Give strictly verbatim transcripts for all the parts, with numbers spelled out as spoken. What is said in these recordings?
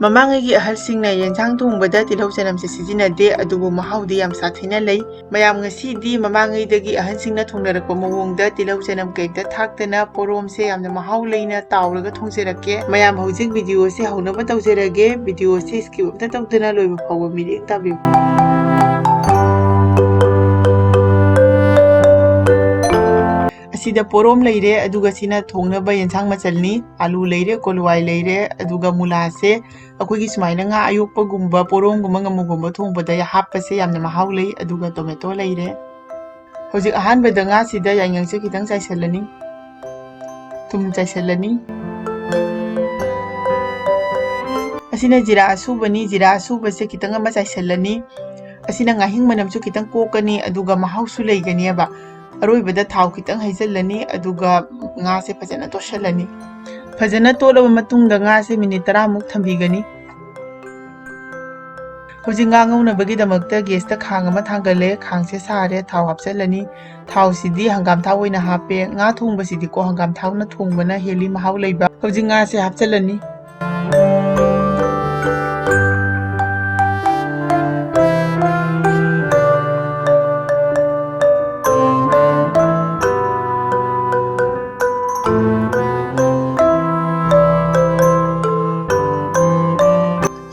ꯃꯃꯥꯡꯉꯩꯒꯤ ꯑꯍꯜꯁꯤꯡꯅ ꯌꯦꯟꯁꯥꯡ ꯊꯣꯡꯕꯗ ꯇꯤꯜꯍꯧ ꯆꯅꯝꯁꯦ ꯁꯤꯖꯤꯟꯅꯗꯦ, ꯑꯗꯨꯕꯨ ꯃꯍꯥꯎꯗꯤ ꯌꯥꯝ ꯁꯥꯊꯤꯅ ꯂꯩ꯫ ꯃꯌꯥꯝ ꯉꯁꯤꯗꯤ ꯃꯃꯥꯡꯉꯩꯗꯒꯤ ꯑꯍꯜꯁꯤꯡꯅ ꯊꯣꯡꯅꯔꯛꯄ ꯃꯑꯣꯡꯗ ꯇꯤꯜꯍꯧ ꯆꯅꯝ ꯀꯩꯝꯇ ꯊꯥꯛꯇꯅ ꯄꯣꯔꯣꯝꯁꯦ ꯌꯥꯝꯅ ꯃꯍꯥꯎ ꯂꯩꯅ ꯇꯥꯎꯔꯒ ꯊꯣꯡꯖꯔꯛꯀꯦ꯫ ꯃꯌꯥꯝ ꯍꯧꯖꯤꯛ video ꯁꯦ ꯍꯧꯅꯕ ꯇꯧꯖꯔꯒꯦ꯫ Video ꯁꯦ skip ꯑꯝꯇ ꯇꯧꯗꯅ ꯂꯣꯏꯕ ꯐꯥꯎꯕ ꯃꯤꯠꯌꯦꯡ ꯇꯥꯕꯤꯌꯨ꯫ ꯑꯁꯤꯗ ꯄꯣꯔꯣꯝ ꯂꯩꯔꯦ, ꯑꯗꯨꯒ ꯁꯤꯅ ꯊꯣꯡꯅꯕ ꯌꯦꯟꯁꯥꯡ ꯃꯆꯜꯅꯤ꯫ ꯑꯥꯂꯨ ꯂꯩꯔꯦ, ꯀꯣꯂꯨꯋꯥꯏ ꯂꯩꯔꯦ, ꯑꯗꯨꯒ ꯃꯨꯂꯥꯁꯦ ꯑꯩꯈꯣꯏꯒꯤ ꯁꯨꯃꯥꯏꯅ ꯉꯥ ꯑꯌꯣꯛꯄꯒꯨꯝꯕ, ꯄꯣꯔꯣꯝꯒꯨꯝꯕ, ꯉꯥꯃꯨꯒꯨꯝꯕ ꯊꯣꯡꯕꯗ ꯍꯥꯞꯄꯁꯦ ꯌꯥꯝꯅ ꯃꯍꯥꯎ ꯂꯩ꯫ ꯑꯗꯨꯒ tomato ꯂꯩꯔꯦ꯫ ꯍꯧꯖꯤꯛ ꯑꯍꯥꯟꯕꯗ ꯉꯥꯁꯤꯗ ꯌꯥꯏꯉꯪꯁꯦ ꯈꯤꯇꯪ ꯆꯥꯏꯁꯤꯜꯂꯅꯤ, ꯊꯨꯝ ꯆꯥꯏꯁꯤꯜꯂꯅꯤ꯫ ꯑꯁꯤꯅ ꯖꯤꯔꯥ ꯑꯁꯨꯕꯅꯤ, ꯖꯤꯔꯥ ꯑꯁꯨꯕꯁꯦ ꯈꯤꯇꯪ ꯑꯃ ꯆꯥꯏꯁꯤꯜꯂꯅꯤ꯫ ꯑꯁꯤꯅ ꯉꯥꯍꯤꯡ ꯃꯅꯝꯁꯨ ꯈꯤꯇꯪ ꯀꯣꯛꯀꯅꯤ, ꯑꯗꯨꯒ ꯃꯍꯥꯎꯁꯨ ꯂꯩꯒꯅꯦꯕ꯫ ꯑꯔꯣꯏꯕꯗ ꯊꯥꯎ ꯈꯤꯇꯪ ꯍꯩꯖꯤꯜꯂꯅꯤ, ꯑꯗꯨꯒ ꯉꯥꯁꯦ ꯐꯖꯅ ꯇꯣꯠꯁꯤꯜꯂꯅꯤ꯫ ꯐꯖꯅ ꯇꯣꯠꯂꯕ ꯃꯇꯨꯡꯗ ꯉꯥꯁꯦ ꯃꯤꯅꯤꯠ ꯇꯔꯥꯃꯨꯛ ꯊꯝꯕꯤꯒꯅꯤ꯫ ꯍꯧꯖꯤꯛ ꯉꯥ ꯉꯧꯅꯕꯒꯤꯗꯃꯛꯇ gas ꯇ ꯈꯥꯡ ꯑꯃ ꯊꯥꯡꯒꯠꯂꯦ꯫ ꯈꯥꯡꯁꯦ ꯁꯥꯔꯦ, ꯊꯥꯎ ꯍꯥꯞꯆꯤꯜꯂꯅꯤ꯫ ꯊꯥꯎꯁꯤꯗꯤ ꯍꯪꯒꯥꯝ ꯊꯥꯎ ꯑꯣꯏꯅ ꯍꯥꯞꯄꯦ꯫ ꯉꯥ ꯊꯣꯡꯕꯁꯤꯗꯤꯀꯣ ꯍꯪꯒꯥꯝ ꯊꯥꯎꯅ ꯊꯣꯡꯕꯅ ꯍꯦꯜꯂꯤ ꯃꯍꯥꯎ ꯂꯩꯕ꯫ ꯍꯧꯖꯤꯛ ꯉꯥꯁꯦ ꯍꯥꯞꯆꯤꯜꯂꯅꯤ꯫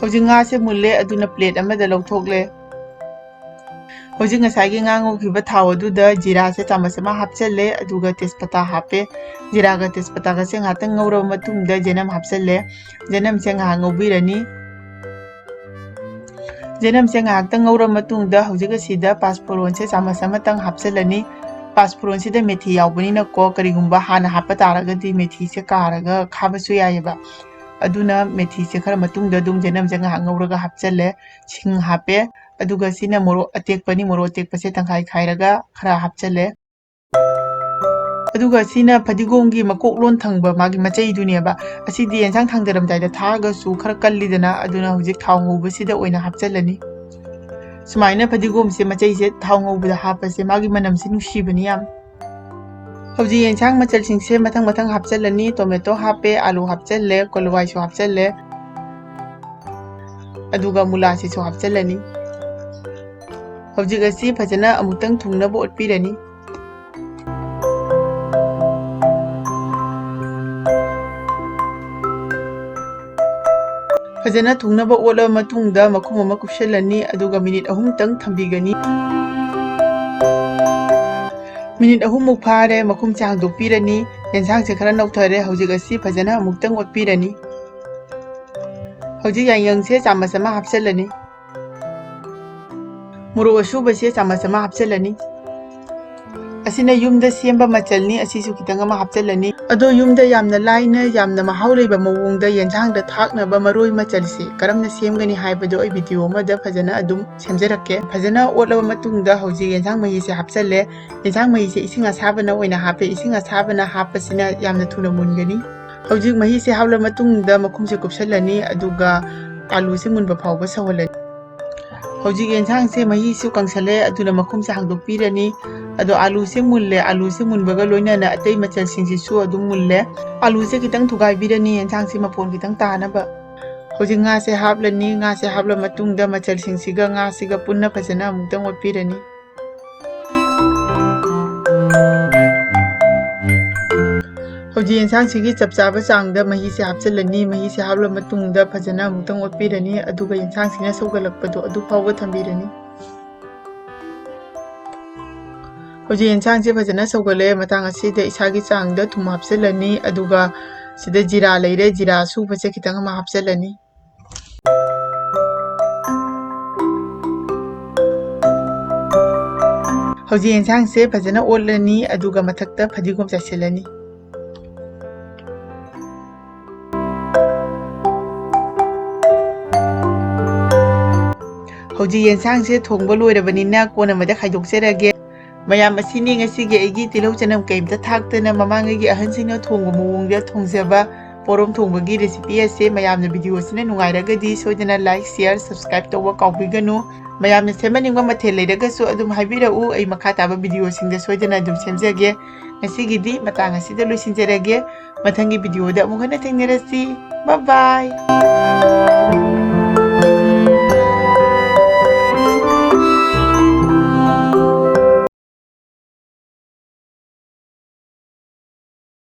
ꯍꯧꯖꯤꯛ ꯉꯥꯁꯦ ꯃꯨꯜꯂꯦ, ꯑꯗꯨꯅ plate ꯑꯃꯗ ꯂꯧꯊꯣꯛꯂꯦ꯫ ꯍꯧꯖꯤꯛ ꯉꯁꯥꯏꯒꯤ ꯉꯥ ꯉꯧꯈꯤꯕ ꯊꯥꯎ ꯑꯗꯨꯗ ꯖꯤꯔꯥꯁꯦ ꯆꯥꯃꯁ ꯑꯃ ꯍꯥꯞꯆꯜꯂꯦ, ꯑꯗꯨꯒ ꯇꯦꯖꯄꯇꯥ ꯍꯥꯞꯄꯦ꯫ ꯖꯤꯔꯥꯒ ꯇꯦꯖꯄꯇꯥꯒꯁꯦ ꯉꯥꯏꯍꯥꯛꯇꯪ ꯉꯧꯔꯕ ꯃꯇꯨꯡꯗ ꯖꯦꯅꯝ ꯍꯥꯞꯆꯜꯂꯦ꯫ ꯖꯦꯅꯝꯁꯦ ꯉꯥꯏꯍꯥꯛ ꯉꯧꯕꯤꯔꯅꯤ꯫ ꯖꯦꯅꯝꯁꯦ ꯉꯥꯏꯍꯥꯛꯇꯪ ꯉꯧꯔꯕ ꯃꯇꯨꯡꯗ ꯍꯧꯖꯤꯛ ꯑꯁꯤꯗ ꯄꯥꯁꯄꯣꯔꯣꯟꯁꯦ ꯆꯥꯃꯁ ꯑꯃꯇꯪ ꯍꯥꯞꯆꯜꯂꯅꯤ꯫ ꯄꯥꯁꯄꯣꯔꯣꯟꯁꯤꯗ ꯃꯦꯊꯤ ꯌꯥꯎꯕꯅꯤꯅꯀꯣ, ꯀꯔꯤꯒꯨꯝꯕ ꯍꯥꯟꯅ ꯍꯥꯞꯄ ꯇꯥꯔꯒꯗꯤ ꯃꯦꯊꯤꯁꯦ ꯀꯥꯔꯒ ꯈꯥꯕꯁꯨ ꯌꯥꯏꯑꯕ꯫ ꯑꯗꯨꯅ ꯃꯦꯊꯤꯁꯦ ꯈꯔ ꯃꯇꯨꯡꯗ ꯑꯗꯨꯝ ꯖꯦꯅꯝꯁꯦ ꯉꯥꯏꯍꯥꯛ ꯉꯧꯔꯒ ꯍꯥꯞꯆꯜꯂꯦ꯫ ꯁꯤꯡ ꯍꯥꯞꯄꯦ꯫ ꯑꯗꯨꯒ ꯁꯤꯅ ꯃꯣꯔꯣꯛ ꯑꯇꯦꯛꯄꯅꯤ, ꯃꯣꯔꯣꯛ ꯑꯇꯦꯛꯄꯁꯦ ꯇꯪꯈꯥꯏ ꯈꯥꯏꯔꯒ ꯈꯔ ꯍꯥꯞꯆꯜꯂꯦ꯫ ꯑꯗꯨꯒ ꯁꯤꯅ ꯐꯗꯤꯒꯣꯝꯒꯤ ꯃꯀꯣꯛ ꯂꯣꯟ ꯊꯪꯕ ꯃꯥꯒꯤ ꯃꯆꯩꯗꯨꯅꯦꯕ꯫ ꯑꯁꯤꯗꯤ ꯑꯦꯟꯁꯥꯡ ꯊꯥꯡꯗꯔꯝꯗꯥꯏꯗ ꯊꯥꯛꯑꯒꯁꯨ ꯈꯔ ꯀꯜꯂꯤꯗꯅ, ꯑꯗꯨꯅ ꯍꯧꯖꯤꯛ ꯊꯥꯎ ꯉꯧꯕꯁꯤꯗ ꯑꯣꯏꯅ ꯍꯥꯞꯆꯜꯂꯅꯤ꯫ ꯁꯨꯃꯥꯏꯅ ꯐꯗꯤꯒꯣꯝꯁꯦ ꯃꯆꯩꯁꯦ ꯊꯥꯎ ꯉꯧꯕꯗ ꯍꯥꯞꯄꯁꯦ, ꯃꯥꯒꯤ ꯃꯅꯝꯁꯦ ꯅꯨꯡꯁꯤꯕꯅꯤ ꯌꯥꯝ꯫ ꯍꯧꯖꯤꯛ ꯌꯦꯟꯁꯥꯡ ꯃꯆꯜꯁꯤꯡꯁꯦ ꯃꯊꯪ ꯃꯊꯪ ꯍꯥꯞꯆꯜꯂꯅꯤ꯫ ꯇꯣꯃꯦꯇꯣ ꯍꯥꯞꯄꯦ, ꯑꯥꯂꯨ ꯍꯥꯞꯆꯜꯂꯦ, ꯀꯣꯂꯨꯋꯥꯏꯁꯨ ꯍꯥꯞꯆꯜꯂꯦ꯫ ꯑꯗꯨꯒ ꯃꯨꯂꯥꯁꯤꯁꯨ ꯍꯥꯞꯆꯤꯜꯂꯅꯤ꯫ ꯍꯧꯖꯤꯛ ꯑꯁꯤ ꯐꯖꯅ ꯑꯃꯨꯛꯇꯪ ꯊꯨꯡꯅꯕ ꯑꯣꯠꯄꯤꯔꯅꯤ꯫ ꯐꯖꯅ ꯊꯨꯡꯅꯕ ꯑꯣꯠꯂꯕ ꯃꯇꯨꯡꯗ ꯃꯈꯨꯝ ꯑꯃ ꯀꯨꯞꯁꯜꯂꯅꯤ, ꯑꯗꯨꯒ ꯃꯤꯅꯤꯠ ꯑꯍꯨꯝꯇꯪ ꯊꯝꯕꯤꯒꯅꯤ꯫ ꯃꯤꯅꯤꯠ ꯑꯍꯨꯝꯃꯨꯛ ꯐꯥꯔꯦ, ꯃꯈꯨꯝꯁꯦ ꯍꯥꯡꯗꯣꯛꯄꯤꯔꯅꯤ꯫ ꯌꯦꯟꯁꯥꯡꯁꯦ ꯈꯔ ꯅꯧꯊꯔꯦ꯫ ꯍꯧꯖꯤꯛ ꯑꯁꯤ ꯐꯖꯅ ꯑꯃꯨꯛꯇꯪ ꯑꯣꯠꯄꯤꯔꯅꯤ꯫ ꯍꯧꯖꯤꯛ ꯌꯥꯏꯉꯪꯁꯦ ꯆꯥꯃꯁ ꯑꯃ ꯍꯥꯞꯆꯤꯜꯂꯅꯤ꯫ ꯃꯣꯔꯣꯛ ꯑꯁꯨꯕꯁꯦ ꯆꯥꯃꯁ ꯑꯃ ꯍꯥꯞꯆꯤꯜꯂꯅꯤ꯫ ꯑꯁꯤꯅ ꯌꯨꯝꯗ ꯁꯦꯝꯕ ꯃꯆꯜꯅꯤ, ꯑꯁꯤꯁꯨ ꯈꯤꯇꯪ ꯑꯃ ꯍꯥꯞꯆꯤꯜꯂꯅꯤ꯫ ꯑꯗꯣ ꯌꯨꯝꯗ ꯌꯥꯝꯅ ꯂꯥꯏꯅ, ꯌꯥꯝꯅ ꯃꯍꯥꯎ ꯂꯩꯕ ꯃꯑꯣꯡꯗ ꯌꯦꯟꯁꯥꯡꯗ ꯊꯥꯛꯅꯕ ꯃꯔꯣꯏ ꯃꯆꯜꯁꯦ ꯀꯔꯝꯅ ꯁꯦꯝꯒꯅꯤ ꯍꯥꯏꯕꯗꯣ ꯑꯩ ꯚꯤꯗꯤꯑꯣ ꯑꯃꯗ ꯐꯖꯅ ꯑꯗꯨꯝ ꯁꯦꯝꯖꯔꯛꯀꯦ꯫ ꯐꯖꯅ ꯑꯣꯠꯂꯕ ꯃꯇꯨꯡꯗ ꯍꯧꯖꯤꯛ ꯌꯦꯟꯁꯥꯡ ꯃꯍꯤꯁꯦ ꯍꯥꯞꯆꯤꯜꯂꯦ꯫ ꯌꯦꯟꯁꯥꯡ ꯃꯍꯤꯁꯦ ꯏꯁꯤꯡ ꯑꯁꯥꯕꯅ ꯑꯣꯏꯅ ꯍꯥꯞꯄꯦ꯫ ꯏꯁꯤꯡ ꯑꯁꯥꯕꯅ ꯍꯥꯞꯄꯁꯤꯅ ꯌꯥꯝꯅ ꯊꯨꯅ ꯃꯨꯟꯒꯅꯤ꯫ ꯍꯧꯖꯤꯛ ꯃꯍꯤꯁꯦ ꯍꯥꯞꯂ ꯃꯇꯨꯡꯗ ꯃꯈꯨꯝꯁꯦ ꯀꯨꯞꯁꯜꯂꯅꯤ, ꯑꯗꯨꯒ ꯑꯥꯂꯨꯁꯦ ꯃꯨꯟꯕ ꯐꯥꯎꯕ ꯁꯧꯍꯜꯂꯅꯤ꯫ ꯍꯧꯖꯤꯛ ꯌꯦꯟꯁꯥꯡꯁꯦ ꯃꯍꯤꯁꯨ ꯀꯪꯁꯜꯂꯦ, ꯑꯗꯨꯅ ꯃꯈꯨꯝꯁꯦ ꯍꯥꯡꯗꯣꯛꯄꯤꯔꯅꯤ꯫ ꯑꯗꯣ ꯑꯥꯂꯨꯁꯦ ꯃꯨꯜꯂꯦ, ꯑꯥꯂꯨꯁꯦ ꯃꯨꯟꯕꯒ ꯂꯣꯏꯅꯅ ꯑꯇꯩ ꯃꯆꯜꯁꯤꯡꯁꯤꯁꯨ ꯑꯗꯨꯝ ꯃꯨꯜꯂꯦ꯫ ꯑꯥꯂꯨꯁꯦ ꯈꯤꯇꯪ ꯊꯨꯒꯥꯏꯕꯤꯔꯅꯤ, ꯌꯦꯟꯁꯥꯡꯁꯦ ꯃꯐꯣꯟ ꯈꯤꯇꯪ ꯇꯥꯅꯕ꯫ ꯍꯧꯖꯤꯛ ꯉꯥꯁꯦ ꯍꯥꯞꯂꯅꯤ, ꯉꯥꯁꯦ ꯍꯥꯞꯂ ꯃꯇꯨꯡꯗ ꯃꯆꯜꯁꯤꯡꯁꯤꯒ ꯉꯥꯁꯤꯒ ꯄꯨꯟꯅ ꯐꯖꯅ ꯑꯃꯨꯛꯇꯪ ꯑꯣꯠꯄꯤꯔꯅꯤ꯫ ꯍꯧꯖꯤꯛ ꯌꯦꯟꯁꯥꯡꯁꯤꯒꯤ ꯆꯞ ꯆꯥꯕ ꯆꯥꯡꯗ ꯃꯍꯤꯁꯦ ꯍꯥꯞꯆꯤꯜꯂꯅꯤ꯫ ꯃꯍꯤꯁꯦ ꯍꯥꯞꯂ ꯃꯇꯨꯡꯗ ꯐꯖꯅ ꯑꯃꯨꯛꯇꯪ ꯑꯣꯠꯄꯤꯔꯅꯤ, ꯑꯗꯨꯒ ꯌꯦꯟꯁꯥꯡꯁꯤꯅ ꯁꯧꯒꯠꯂꯛꯄꯗꯣ ꯑꯗꯨ ꯐꯥꯎꯕ ꯊꯝꯕꯤꯔꯅꯤ꯫ ꯍꯧꯖꯤꯛ ꯌꯦꯟꯁꯥꯡꯁꯦ ꯐꯖꯅ ꯁꯧꯒꯠꯂꯦ꯫ ꯃꯇꯥꯡ ꯑꯁꯤꯗ ꯏꯁꯥꯒꯤ ꯆꯥꯡꯗ ꯊꯨꯝ ꯍꯥꯞꯆꯤꯜꯂꯅꯤ, ꯑꯗꯨꯒ ꯁꯤꯗ ꯖꯤꯔꯥ ꯂꯩꯔꯦ, ꯖꯤꯔꯥ ꯑꯁꯨꯕꯁꯦ ꯈꯤꯇꯪ ꯑꯃ ꯍꯥꯞꯆꯤꯜꯂꯅꯤ꯫ ꯍꯧꯖꯤꯛ ꯌꯦꯟꯁꯥꯡꯁꯦ ꯐꯖꯅ ꯑꯣꯠꯂꯅꯤ, ꯑꯗꯨꯒ ꯃꯊꯛꯇ ꯐꯗꯤꯒꯣꯝ ꯆꯥꯏꯁꯤꯜꯂꯅꯤ꯫ ꯍꯧꯖꯤꯛ ꯌꯦꯟꯁꯥꯡꯁꯦ ꯊꯣꯡꯕ ꯂꯣꯏꯔꯕꯅꯤꯅ ꯀꯣꯟ ꯑꯃꯗ ꯈꯥꯏꯗꯣꯛꯆꯔꯒꯦ꯫ ꯃꯌꯥꯝ, ꯑꯁꯤꯅꯤ ꯉꯁꯤꯒꯤ ꯑꯩꯒꯤ ꯇꯤꯜꯍꯧ ꯆꯅꯝ ꯀꯩꯝꯇ ꯊꯥꯛꯇꯅ ꯃꯃꯥꯡꯉꯩꯒꯤ ꯑꯍꯟꯁꯤꯡꯅ ꯊꯣꯡꯕ ꯃꯑꯣꯡꯗ ꯊꯣꯡꯖꯕ ꯄꯣꯔꯣꯝ ꯊꯣꯡꯕꯒꯤ recipe ꯑꯁꯦ꯫ ꯃꯌꯥꯝꯅ ꯚꯤꯗꯤꯑꯣ ꯑꯁꯤꯅ ꯅꯨꯡꯉꯥꯏꯔꯒꯗꯤ ꯁꯣꯏꯗꯅ like, share, subscribe ꯇꯧꯕ ꯀꯥꯎꯕꯤꯒꯅꯨ꯫ ꯃꯌꯥꯝꯅ ꯁꯦꯝꯍꯟꯅꯤꯡꯕ ꯃꯊꯦꯜ ꯂꯩꯔꯒꯁꯨ ꯑꯗꯨꯝ ꯍꯥꯏꯕꯤꯔꯛꯎ, ꯑꯩ ꯃꯈꯥ ꯇꯥꯕ ꯚꯤꯗꯤꯑꯣꯁꯤꯡꯗ ꯁꯣꯏꯗꯅ ꯑꯗꯨꯝ ꯁꯦꯝꯖꯒꯦ꯫ ꯉꯁꯤꯒꯤꯗꯤ ꯃꯇꯥꯡ ꯑꯁꯤꯗ ꯂꯣꯏꯁꯤꯟꯖꯔꯒꯦ꯫ ꯃꯊꯪꯒꯤ ꯚꯤꯗꯤꯑꯣꯗ ꯑꯃꯨꯛ ꯍꯟꯅ ꯊꯦꯡꯅꯔꯁꯤ꯫ Bye bye꯫